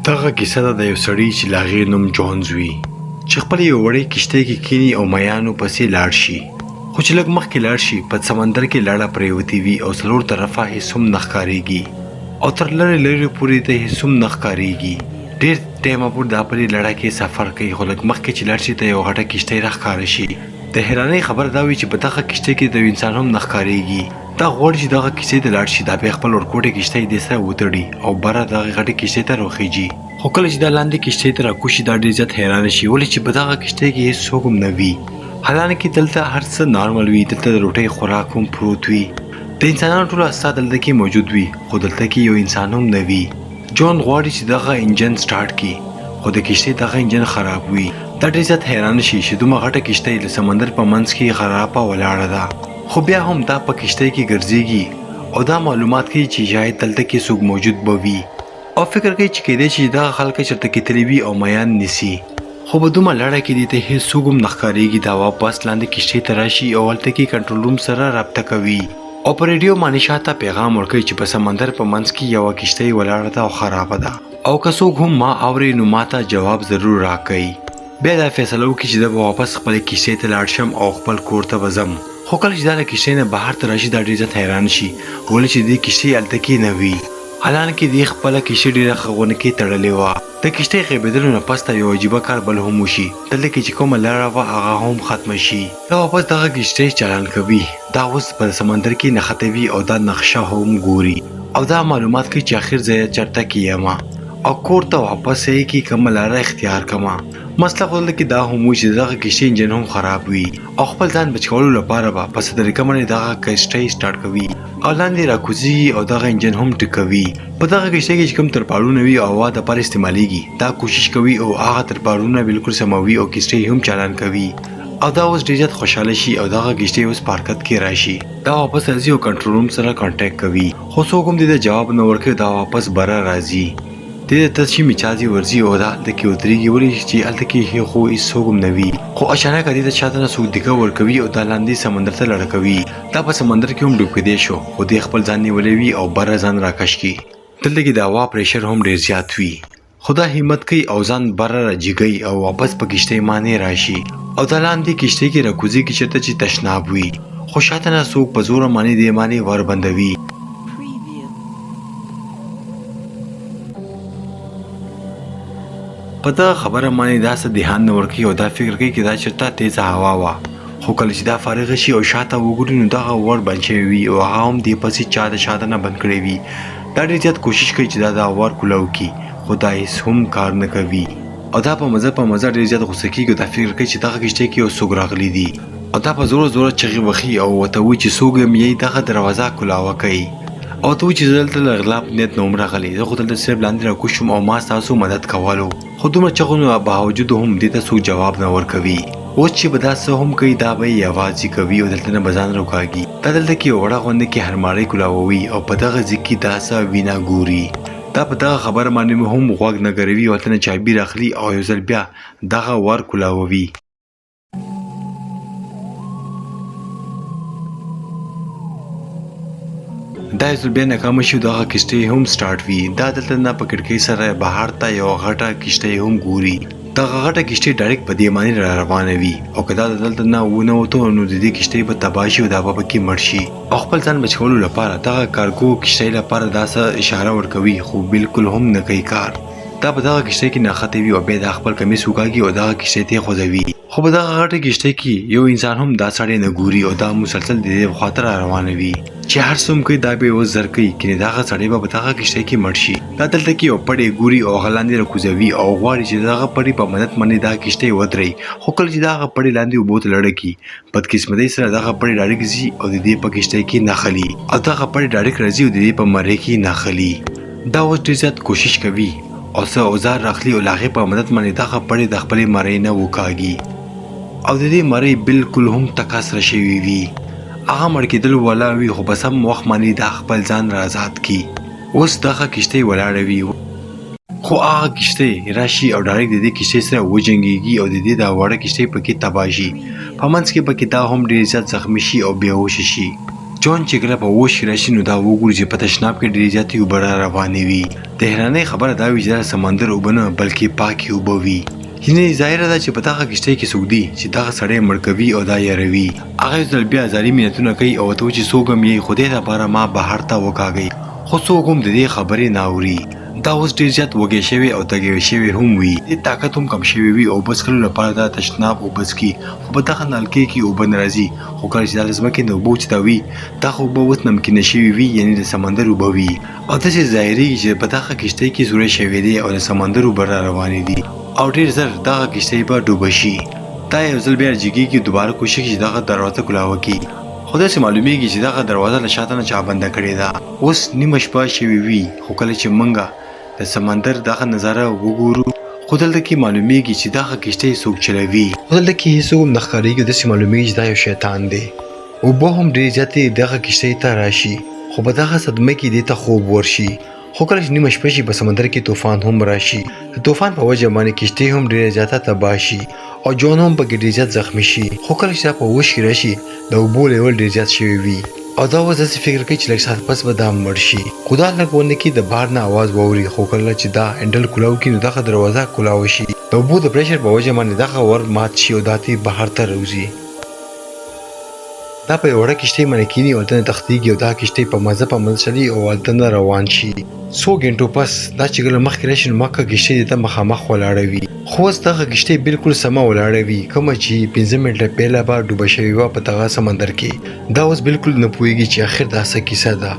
دغه کیسه ده د یو سړي چې له هغې نوم جونز وي چې خپلې یوې وړې کښتۍ کې کښېني او میانو پسې لاړ شي، خو چې لږ مخکې لاړ شي په سمندر کې لړه پرېوتې وي او څلور طرفه هېڅ هم نه ښکارېږي او تر لرې لرې پورې ته هېڅ هم نه ښکارېږي. ډېر ټایمه پورې دا په دې لړه کې سفر کوي، خو لږ مخکې چې لاړ شي ته یوه غټه کښتۍ راښکاره شي. د حیرانۍ خبره دا وي چې په دغه کښتۍ کې د یو انسان هم نه ښکارېږي. دا غواړي چې دغه کښتۍ ته لاړ شي، دا بیا خپل ورکوټی کښتۍ دې سره وتړي او بره دغې غټې کښتۍ ته روخیږي. خو کله چې دا لاندې کښتۍ ته راکوز شي دا ډېر زیات حیران شي، ولې چې په دغه کښتۍ کې هېڅ څوک هم نه وي. حالانکه دلته هر څه نارمل وي، دلته د روټۍ خوراک هم پروت وي، د انسانانو ټول اسناد دلته کې موجود وي، خو دلته کې یو انسان هم نه وي. جون غواړي چې دغه انجن سټارټ کړي، خو د کښتۍ دغه انجن خراب وي. دا ډېر زیات حیران شي چې دومره غټه کښتۍ د سمندر په منځ کې خرابه ولاړه ده. خو بیا هم دا په کښتۍ کې ګرځیږي او دا معلومات کوي چې شاید دلته کې څوک موجود به وي او فکر کوي چې کیدای شي چې دغه خلک چېرته کې تللي وي او میان نیسي. خو په دومره لړه کې دې ته هیڅ څوک هم نه ښکاریږي. دا واپس لاندې کښتۍ ته راشي او هلته کې کنټرول روم سره رابطه کوي او په ریډیو باندې شاته پیغام ورکوي چې په سمندر په منځ کې یوه کښتۍ ولاړه ده او خرابه ده او که څوک هم ما اوري نو ماته جواب ضرور راکوي. بیا دا فیصله وکړي چې زه به واپس خپلې کښتۍ ته لاړ شم او خپل کور ته به ځم. خو کله چې دا له کښتۍ نه بهر ته راشي دا ډېر زیات حیران شي، ولې چې د دې کښتۍ هلته کې نه وي. حالانکه دې خپله کښتۍ ډېره ښه غونکې تړلې وه. د کښتۍ غیبېدلو نه پس ته یو عجیبه کار بل هم وشي، دلته کې چې کومه لاره وه هغه هم ختمه شي. دا واپس دغه کښتۍ چالان کوي. دا اوس په سمندر کې نښتی وي او دا نقشه هم ګوري او دا معلومات کوي چې اخر زه چرته کې یم. او کور ته واپس یې کې کومه لاره اختیار کما. مسله خو دلته کې دا هم وي چې دغه کښتۍ انجن هم خراب وي او خپل ځان بچ کولو لپاره به په څه طریقه باندې دغه کښتۍ سټارټ کوي او لاندې راکوزیږي او دغه انجن هم ټکوي. په دغه کښتۍ کې چې کوم ترپالونه وي او هوا دپاره استعمالیږي دا کوشش کوي او هغه ترپالونه بالکل سموي او کښتۍ هم چالان کوي او دا اوس ډېر زیات خوشحاله شي او دغه کښتۍ اوس په حرکت کې راشي. دا واپس راځي او کنټرول روم سره کانټیکټ کوي. خو څوک هم دې ته جواب نه ورکوي، دا واپس بره راځي. دې ته تشي مچازي ورځي او دا هلته کې ودرېږي، ولې چې هلته کې خو هېڅ څوک هم نه وي. خو اچانکه دې ته شاته نه څوک دیکه ورکوي او دا لاندې سمندر ته لړکوي. دا په سمندر کې هم ډوب کېدی شو، خو دې خپل ځان نیولی وي او بره ځان راکش کړي. دلته کې د هوا پرېشر هم ډېر زیات وي. خو دا همت کوي او ځان بره را جګوي او واپس په کښتۍ مانې راشي او دا لاندې کښتۍ کې راکوزېږي چېرته چې تشناب وي، خو شاته نه څوک په زوره مانې دې مانې ور بندوي. په دغه خبره مانې دا څه دهان نه ورکوي او دا فکر کوي چې دا چېرته تېزه هوا وه، خو کله چې دا فارغه شي او شاته وګوري نو دغه ور بند شوی وي او هغه هم دې پسې چا د شاته نه بند کړی وي. دا ډېر زیات کوشش کوي چې دا دا ور کولاو کړي، خو دا هیڅ هم کار نه کوي او دا په مزه په مزه ډېر زیات غوسه کېږي او دا فکر کوي چې دغه کښتۍ کې یو څوک راغلي دي او دا په زوره زوره چغې وهي او ورته وایي چې څوک یم یی دغه دروازه کولاوه کوي او ورته وایي چې زه دلته له غلا په نیت نه وم راغلی، زه خو دلته صرف لاندې راکوز شوم او ما ستاسو مدد کولو. خو دومره چغو نه باوجود هم دې ته څوک جواب نه ورکوي. اوس چې به دا څه هم کوي دا به یې یوازې کوي او دلته نه به ځان روکاږي. دا دلته کې یوه وړه غونډه کې هرماړۍ کولاووي او په دغه ځي کې دا څه وینه ګوري. دا په دغه خبره باندې هم غوږ نه ګروي او هلته نه چابي راخلي او یو ځل بیا دغه ور کولاووي. دا یو ځل بیا ناکامه شي او دغه کښتۍ هم سټارټ وي. دا دلته نه په کړکۍ سره بهر ته یوه غټه کښتۍ هم ګوري. دغه غټه کښتۍ ډایرکټ په دې باندې را روانه وي او که دا دلته نه ونه وتو نو د دې کښتۍ به تباه شي او دا به پکې مړ شي. او خپل ځان بچ کولو لپاره دغه کارګو کښتۍ لپاره دا څه اشاره ورکوي خو بالکل هم نه کوي کار. دا په دغه کښتۍ کې نښتی وي او بیا دا خپل کمیس وکاږي او دغه کښتۍ ته یې خوځوي. خو په دغه غټه کښتۍ کې یو انسان هم دا سړی نه ګوري او دا مسلسل د دې خوا ته را روانه وي چې هر څه هم کوي دا به اوس زر کوي، کنې دغه سړی به په دغه کښتۍ کې مړ شي. دا دلته کې یو پړی ګوري او هغه لاندې راکوزوي او غواړي چې دغه پړي په مدد باندې دا کښتۍ ودروي، خو کله چې دغه پړی لاندې اوبو ته لړه کړي بدقسمتۍ سره دغه پړی ډایرک ځي او د دې په کښتۍ کې نښلي او دغه پړی ډایرک راځي او د دې په مرۍ کې نښلي. دا اوس ډېر زیات کوشش کوي او څه اوزار راخلي او له هغې په مدد باندې دغه پړی د خپلې مرۍ نه وکاږي او د دې مرۍ بالکل هم تکه سره شوې وي. هغه مړ کېدل والا وي خو په سم وخت باندې دا خپل ځان را ازاد کړي. اوس دغه کښتۍ ولاړه وي خو هغه کښتۍ راشي او ډایرک د دې کښتۍ سره وجنګېږي او د دې دا وړه کښتۍ پکې تباه شي. په منځ کې پکې دا هم ډېر زیات زخمي شي او بې هوشه شي. جون چې کله په هوش کې راشي نو دا وګوري چې په تشناب کې ډېرې زیاتې اوبه را روانې وي. د حیرانۍ خبره دا وي چې دا د سمندر اوبه نه بلکې پاکې اوبه وي. یعنې ظاهره ده چې په دغه کښتۍ کې څوک دي چې دغه سړی مړ کوي او دا یاروي. هغه یو ځل بیا زاري منتونه کوي او ورته وایي چې څوک هم یئ خدای لپاره ما بهر ته وکاږئ، خو څوک هم د دې خبرې نه اوري. دا اوس ډېر زیات وږی شوی او تږی شوی هم وي. د دې طاقت هم کم شوی وي او اوبه څښلو لپاره دا تشناب اوبه څښي، خو په دغه نلکې کې اوبه نه راځي. خو کله چې دا له ځمکې نه اوبه اوچتوي، دغه اوبه اوس نمکینه شوي وي، یعنې د سمندر اوبه وي. او داسې ظاهرېږي چې په دغه کښتۍ کې سوری شوی دی او د سمندر اوبه را روانې دي او ډېر زر دغه کښتۍ به ډوبه شي. دا یو ځل بیا جګېږي او دوباره کوشش کوي چې دغه دروازه کلاوه کړي، خو داسې معلومېږي چې دغه دروازه له شاته نه چا بنده کړې ده. اوس نیمه شپه شوې وي، خو کله چې مونږ د سمندر دغه نظاره وګورو، خو دلته کې معلومېږي چې دغه کښتۍ څوک چلوي. خو دلته کې هېڅوک هم نه ښکارېږي او داسې معلومېږي چې دا یو شیطان دی. اوبه هم ډېرې زیاتې دغه کښتۍ ته راشي، خو په دغه صدمه کې دې ته خوب ورشي. خو کله چې نیمه شپه شي په سمندر کې طوفان هم راشي. د طوفان په وجه باندې کښتۍ هم ډېره زیاته تباه شي او جون هم پکې ډېر زیات زخمي شي. خو کله چې دا په هوش کې راشي د اوبو لیول ډېر زیات شوی وي او دا اوس داسې فکر کوي چې لږ ساعت پس به دا مړ شي. خو دا لږ ونه کې د بهر نه اواز واوري، خو کله چې دا هینډل کولاو کړي نو دغه دروازه کولاوه شي. د اوبو د پریشر په وجه باندې دغه ور مات شي او دا ترې بهر ته راوځي. دا په یوه وړه کښتۍ باندې کیني او هلته نه تښتیږي او دا کښتۍ په مزه په مزه چلیږي او هلته نه روان شي. څو ګنټو پس دا چې کله مخکې راشي نو مکه کښتۍ دې ته مخامخ ولاړه وي. خو اوس دغه کښتۍ بلکل سمه ولاړه وي کومه چې 5 منټه پهله به ډوبه شوې وه په دغه سمندر کې. دا اوس بلکل نه پوهیږي چې اخر دا څه کیسه ده.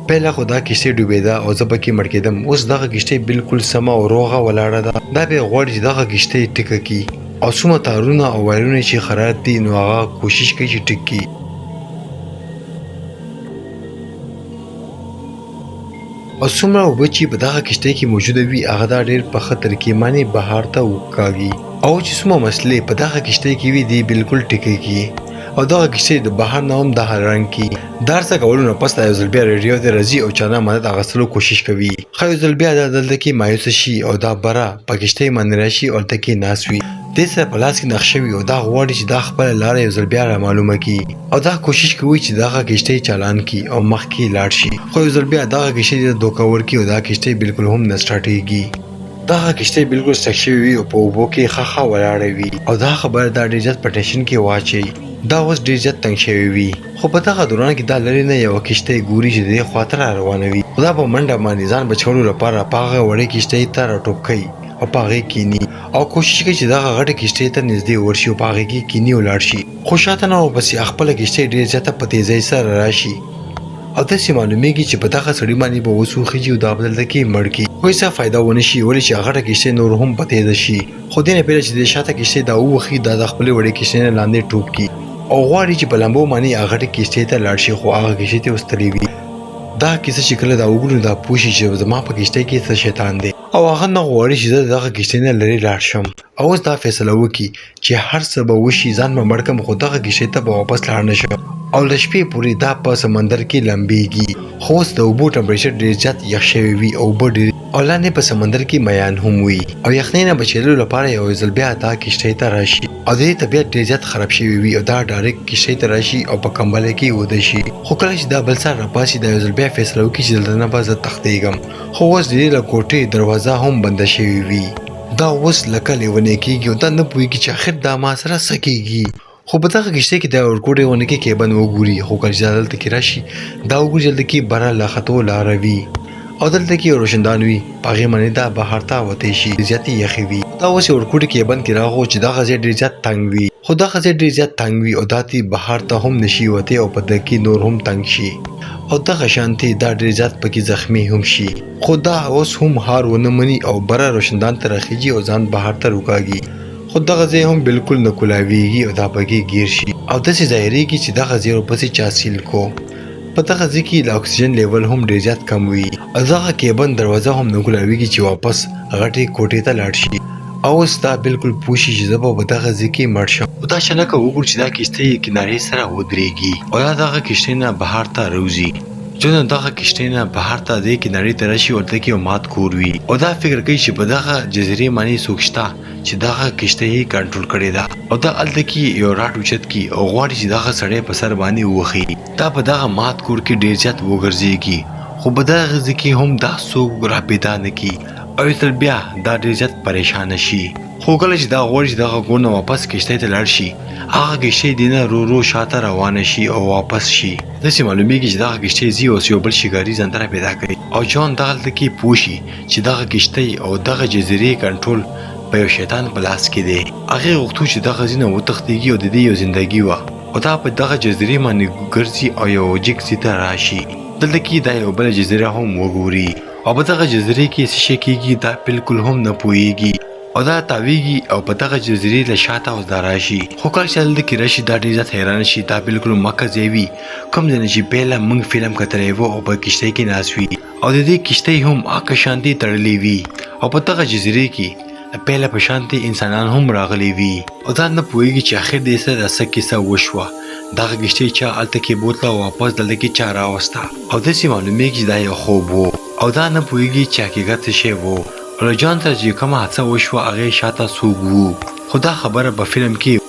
پهله خو دا کښتۍ ډوبېده او زه پکې مړ کېدم، اوس دغه کښتۍ بلکل سمه او روغه ولاړه ده. دا بیا غواړي چې دغه کښتۍ ټیکه کړي. او څومره تارونه او وایرونه چې خراب دي نو هغه کوشش کوي چې ټیک کړي. او څومره اوبه چې په دغه کښتۍ کې موجوده وي هغه دا ډیر په ښه طریقې باندې بهر ته وکاږي او چې څومره مسلې په دغه کښتۍ کې وي دی بالکل ټیکې کړي او دغه کښتۍ د بهر نه هم دغه رنګ کړي. دا هر څه کولو نه پس دا یو ځل بیا ریډیو ته راځي او چا نه مدد اخیستلو کوشش کوي. ښه یو ځل بیا دا دلته کې مایوسه شي او دا بره په کښتۍ باندې راشي او هلته کې ناست وي. دې سره په لاس کې نقشه وي او دا غواړي چې دا خپله لاره یو ځل بیا رامعلومه کړي او دا کوشش کوي چې دغه کښتۍ چالان کړي او مخکې لاړ شي، خو یو ځل بیا دغه کښتۍ دې ته دوکه ورکړي او دا کښتۍ بلکل هم نه سټارټیږي. دغه کښتۍ بلکل سټک شوې وي او په اوبو کې ښخه ولاړه وي او دا خبره دا ډېر زیات په ټینشن کې واچوي. دا اوس ډېر زیات تنګ شوی وي، خو په دغه دوران کې دا لرې نه یوه کښتۍ ګوري چې د دې خوا ته را روانه وي، خو دا په منډه باندې ځان بچ کولو لپاره په هغه وړې کښتۍ ته راټوپ کوي او په هغې کیني او کوشش کوي چې دغه غټې کښتۍ ته نږدې ورشي او په هغې کې کیني او لاړ شي، خو شاته نه ورپسې خپله کښتۍ ډېره زیاته په تیزۍ سره راشي او داسې معلومیږي چې په دغه سړي باندې به اوس وخیژي او دا به دلته کې مړ کړي، خو هېڅ فایده ونه شي ولې چې غټه کښتۍ نور هم په تیزه شي. خو دې نه پېله چې د شاته کښتۍ دا ووخي دا د خپلې وړې کښتۍ نه لاندې ټوپ کړي او غواړي چې په لمبو باندې هغه غټې کښتۍ ته لاړ شي، خو هغه کښتۍ ته اوس تللی وي. دا کیسه چې کله دا وګوري نو دا پوه شي چې زما په کښتۍ کې څه شیطان دی او هغه نه غواړي چې زه د دغه کښتۍ نه لرې لاړ شم او اوس دا فیصله وکړي چې هر څه به وشي ځان به مړ کړم خو دغه کښتۍ ته به واپس لاړ نه شم او له شپې پورې دا په سمندر کې لمبیږي. خو اوس د اوبو ټمپریچر ډېر زیات یخ شوی وي او اوبه ډېرې او لاندې په سمندر کې میان هم وي او یخنۍ نه بچېدلو لپاره یو ځل بیا دا کښتۍ ته راشي او د دې طبیعت ډېر زیات خراب شوی وي او دا ډایرکټ کښتۍ ته راشي او په کمبله کې ویده شي. خو کله چې دا بل سهار راپاڅي دا یو ځل بیا فیصله وکړي چې دلته نه به زه تښتېږم، خو اوس د دې له کوټې دروازه هم بنده شوې وي. دا اوس لکه لیونی کېږي او دا نه پوهېږي چې اخر دا ما سره څه کېږي. خو په دغه کښتۍ کې د اورګوډي غونډې کې کیبن وګوري، خو کله چې دا دلته کې راشي دا وګوري چې دلته کې بره له ختو لاره وي او دلته کې یو روشندان وي، په هغې باندې دا بهر ته وتی شي، زیاتې یخې وي. دا اوس یو اورګوډي کیبن کې راغو چې دغه ځای ډېر زیات تنګ وي، خو دغه ځای ډېر زیات تنګ وي او دا ترې بهر ته هم نشي وتی او په ده کې نور هم تنګ شي او دغه شانتې دا ډېر زیات پکې زخمي هم شي، خو دا اوس هم هار ونه مني او بره روشندان ته راخیژي او ځان بهر ته روکاږي. خو دغه ځای هم بلکل نه کولاویږي او دا پکې ګیر شي او داسې ظاهریږي چې دغه ځای ورپسې چا سیل کو. په دغه ځای کې د اکسیجن لیول هم ډیر زیات کم وي او دغه کیبن دروازه هم نه کولاویږي چې واپس غټې کوټې ته لاړ شي او اوس دا بلکل پوه شي چې زه به په دغه ځای کې مړ شم. خو دا چنکه وګورو چې دا کښتۍ یې کنارې سره ودریږي او دا دغه کښتۍ نه بهر ته راوځي. جون دغه کشتۍ نه بهر ته دې کنارې ته راشي او هلته کې یو مات کور وي او دا فکر کوي چې په دغه جزیرې باندې څوک شته چې دغه کشتۍ یې کنټرول کړې ده او دا هلته کې یو راټ اوچت کړي او غواړي چې دغه سړی په سر باندې ووهي. دا په دغه مات کور کې ډېر زیات وګرځېږي خو په دغه ځای کې هم دا څوک را پیدا نه کړي او یو ځل بیا دا ډېر زیات پریشانه شي. خو کله چې دا غواړي چې دغه کور نه واپس کشتۍ ته لاړ شي، هغه کشتۍ دینه رو رو شاته روانه شي او واپس شي. داسې معلومیږي چې دغه کشتۍ ځي او یو بل شکاري ځان ته پیدا کوي او جان دغلته کې پوه شي چې دغه کشتۍ او دغه جزیرې کنټرول په یو شیطان په لاس کې دی. هغې غوښتو چې دغه ځای نه وتښتیږي او د دې یو زندګي وه او دا په دغه جزیرې باندې ګرځي او یو جګ ځای ته راشي. دلته کې دا یو بله جزیره هم وګوري او په دغه جزیرې کې څه شی کیږي دا بالکل هم نه پوهیږي او دا تاویږي او په دغه جزیرې له شاته اوس دا راشي. خو کله چې دلته کې راشي دا ډېر زیات حیران شي، دا بالکل مکه ځای وي کوم ځای نه چې پهله موږ فلم کتلی وو او په کشتۍ کې ناست وي او د دې کشتۍ هم هغه شانتې تړلې وي او په دغه جزیرې کې د پهله په شانتې انسانان هم راغلي وي او دا نه پوهیږي چې اخر دې سره دا څه کیسه وشوه، دغه کشتۍ چا هلته کې بوتله او واپس دلته کې چا راوسته او داسې معلومیږي چې دا یو خوب وو او دا نه پوهیږي چې حقیقت څه شی وو او له جان سره چې کومه هڅه وشوه هغې شاته څوک وو خو دا خبره په فلم کې.